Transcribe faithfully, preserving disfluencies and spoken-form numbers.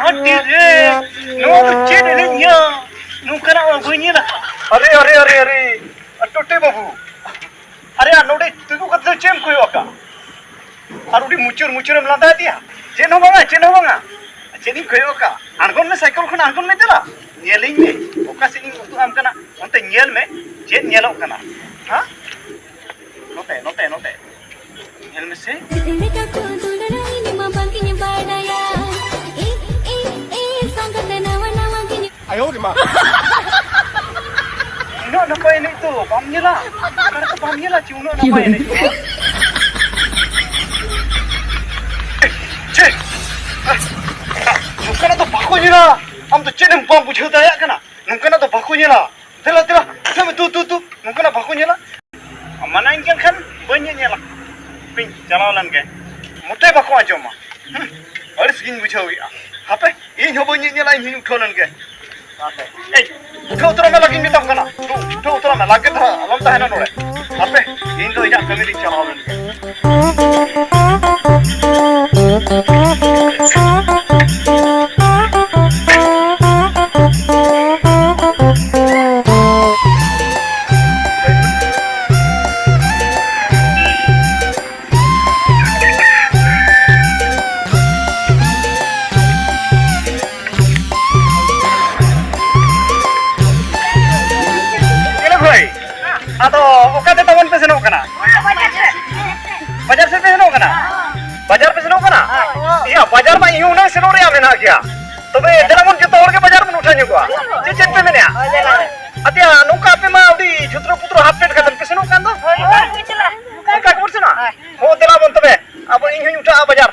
ᱦᱟᱹᱴᱤ ᱨᱮ, ᱱᱚᱣᱟ ᱫᱚ ᱪᱮᱫ ᱮᱱᱮᱡ ᱭᱟ? ᱱᱚᱝᱠᱟᱱᱟᱜ ᱢᱟ ᱵᱟᱹᱧ ᱧᱮᱞ ᱟᱠᱟᱫ᱾ ᱟᱨᱮ, ᱟᱨᱮ, ᱟᱨᱮ, ᱟᱨᱮ, ᱟᱨ ᱴᱚᱴᱮ ᱵᱟᱹᱵᱩ, ᱟᱨᱮ, ᱟᱨ ᱱᱚᱰᱮ ᱛᱤᱸᱜᱩ ᱠᱟᱛᱮ ᱫᱚ ᱪᱮᱫ ᱮᱢ ᱠᱚᱭᱚᱜ ᱟᱠᱟᱫ? ᱟᱨ ᱩᱰᱤ ᱢᱩᱪᱩᱨ ᱢᱩᱪᱩᱨ ᱮᱢ ᱞᱟᱸᱫᱟᱭᱮᱫ ᱛᱮᱭᱟ? ᱪᱮᱫ ᱦᱚᱸ ᱵᱟᱝᱟ, ᱪᱮᱫ ᱦᱚᱸ ᱵᱟᱝᱟ᱾ ᱪᱮᱫ ᱤᱧ ᱠᱚᱭᱚᱜ ᱟᱠᱟᱫ? ᱟᱬᱜᱚᱱ ᱢᱮ ᱥᱟᱭᱠᱮᱞ ᱠᱷᱚᱱ, ᱟᱬᱜᱚᱱ ᱢᱮ ᱫᱮᱞᱟ᱾ ᱧᱮᱞᱤᱧ ᱢᱮ, ᱚᱠᱟ ᱥᱮᱫ ᱤᱧ ᱩᱫᱩᱜ ᱟᱢ ᱠᱟᱱᱟ, ᱚᱱᱛᱮ ᱧᱮᱞ ᱢᱮ, ᱪᱮᱫ ᱧᱮᱞᱚᱜ ᱠᱟᱱᱟ? ᱦᱮᱸ? ᱱᱚᱛᱮ, ᱱᱚᱛᱮ, ᱱᱚᱛᱮ᱾ ᱧᱮᱞ ᱢᱮᱥᱮ᱾ ᱟᱭᱳ ᱨᱮ ᱢᱟ᱾ ᱩᱱᱟᱹᱜ ᱱᱟᱯᱟᱭ ᱮᱱᱮᱡ ᱫᱚ ᱵᱟᱢ ᱧᱮᱞᱟ? ᱚᱠᱟ ᱨᱮᱫᱚ ᱵᱟᱢ ᱧᱮᱞᱟ ᱪᱮ ᱩᱱᱟᱹᱜ ᱱᱟᱯᱟᱭ ᱮᱱᱮᱡ ᱫᱚ? ᱪᱮ! ᱱᱚᱝᱠᱟᱱᱟᱜ ᱫᱚ ᱵᱟᱠᱚ ᱧᱮᱞᱟ᱾ ᱟᱢ ᱫᱚ ᱪᱮᱫ ᱮᱢ ᱵᱟᱢ ᱵᱩᱡᱷᱟᱹᱣ ᱫᱟᱲᱮᱭᱟᱜ ᱠᱟᱱᱟ? ᱱᱚᱝᱠᱟᱱᱟᱜ ᱫᱚ ᱵᱟᱠᱚ ᱧᱮᱞᱟ᱾ ᱫᱮᱞᱟ, ᱫᱮᱞᱟ, ᱫᱮᱞᱟ, ᱛᱩ, ᱛᱩ, ᱛᱩ, ᱱᱚᱝᱠᱟᱱᱟᱜ ᱵᱟᱠᱚ ᱧᱮᱞᱟ᱾ ᱢᱟᱱᱟᱧ ᱠᱟᱱ ᱠᱷᱟᱱ ᱵᱟᱹᱧ ᱧᱮᱧᱮᱞᱟ᱾ ᱦᱟᱯᱮᱧ ᱪᱟᱞᱟᱣ ᱞᱮᱱ ᱜᱮ᱾ ᱢᱚᱴᱮ ᱵᱟᱠᱚ ᱟᱸᱡᱚᱢᱟ᱾ ᱦᱩᱸ, ᱟᱹᱲᱤᱥ ᱜᱤᱧ ᱵᱩᱡᱷᱟᱹᱣᱮᱫᱼᱟ᱾ ᱦᱟᱯᱮ, ᱤᱧ ᱦᱚᱸ ᱵᱟᱹᱧ ᱧᱮᱧᱮᱞᱟ, ᱤᱧ ᱦᱚᱸᱧ ᱩᱴᱷᱟᱹᱣ ᱞᱮᱱ ᱜᱮ᱾ ᱦᱟᱯᱮ, ᱮᱭ, ᱩᱴᱷᱟᱹᱣ ᱩᱛᱟᱹᱨᱚᱜ ᱢᱮ, ᱞᱟᱜᱤᱧ ᱢᱮᱛᱟᱢ ᱠᱟᱱᱟ᱾ ᱫᱩ, ᱩᱴᱷᱟᱹᱣ ᱩᱛᱟᱹᱨᱚᱜ ᱢᱮ, ᱞᱟᱜᱮ ᱫᱷᱟᱨᱟ ᱟᱞᱚᱢ ᱛᱟᱦᱮᱱᱟ ᱱᱚᱰᱮ᱾ ᱦᱟᱯᱮ, ᱤᱧ ᱫᱚ ᱤᱧᱟᱹᱜ ᱠᱟᱹᱢᱤ ᱨᱤᱧ ᱪᱟᱞᱟᱣ ᱞᱮᱱ ᱜᱮ᱾ ᱪᱮᱞᱮ ᱵᱷᱟᱹᱭ? ᱟᱫᱚ ᱚᱠᱟᱛᱮ ᱛᱟᱵᱚᱱ ᱯᱮ ᱥᱮᱱᱚᱜ ᱠᱟᱱᱟ? ᱵᱟᱡᱟᱨ ᱥᱮᱫ ᱯᱮ ᱥᱮᱱᱚᱜ ᱠᱟᱱᱟ? ᱵᱟᱡᱟᱨ ᱯᱮ ᱥᱮᱱᱚᱜ ᱠᱟᱱᱟ? ᱤᱭᱟ, ᱵᱟᱡᱟᱨ ᱢᱟ ᱤᱧ ᱦᱚᱸ ᱩᱱᱟᱹᱜ ᱥᱮᱱᱚᱜ ᱨᱮᱭᱟᱜ ᱢᱮᱱᱟᱜ ᱜᱮᱭᱟ᱾ ᱛᱚᱵᱮ ᱫᱮᱞᱟ ᱵᱚᱱ ᱡᱚᱛᱚ ᱦᱚᱲ ᱜᱮ ᱵᱟᱡᱟᱨ ᱵᱚᱱ ᱩᱴᱷᱟᱹᱣ ᱧᱚᱜᱚᱜᱼᱟ᱾ ᱪᱮᱫ, ᱪᱮᱫ ᱯᱮ ᱢᱮᱱᱮᱜᱼᱟ? ᱟᱫᱮᱭᱟ, ᱱᱚᱝᱠᱟ ᱟᱯᱮ ᱢᱟ ᱟᱹᱰᱤ ᱪᱷᱩᱛᱨᱚ ᱯᱩᱛᱨᱚ ᱦᱟᱯ ᱯᱮᱴ ᱠᱟᱛᱮ ᱯᱮ ᱥᱮᱱᱚᱜ ᱠᱟᱱ ᱫᱚ᱾ ᱚᱱᱠᱟ ᱜᱮᱵᱚᱱ ᱥᱮᱱᱚᱜᱼᱟ? ᱦᱚᱸ, ᱫᱮᱞᱟ ᱵᱚᱱ ᱛᱚᱵᱮ᱾ ᱟᱵᱚ, ᱤᱧ ᱦᱚᱸᱧ ᱩᱴᱷᱟᱹᱜᱼᱟ ᱵᱟᱡᱟᱨ᱾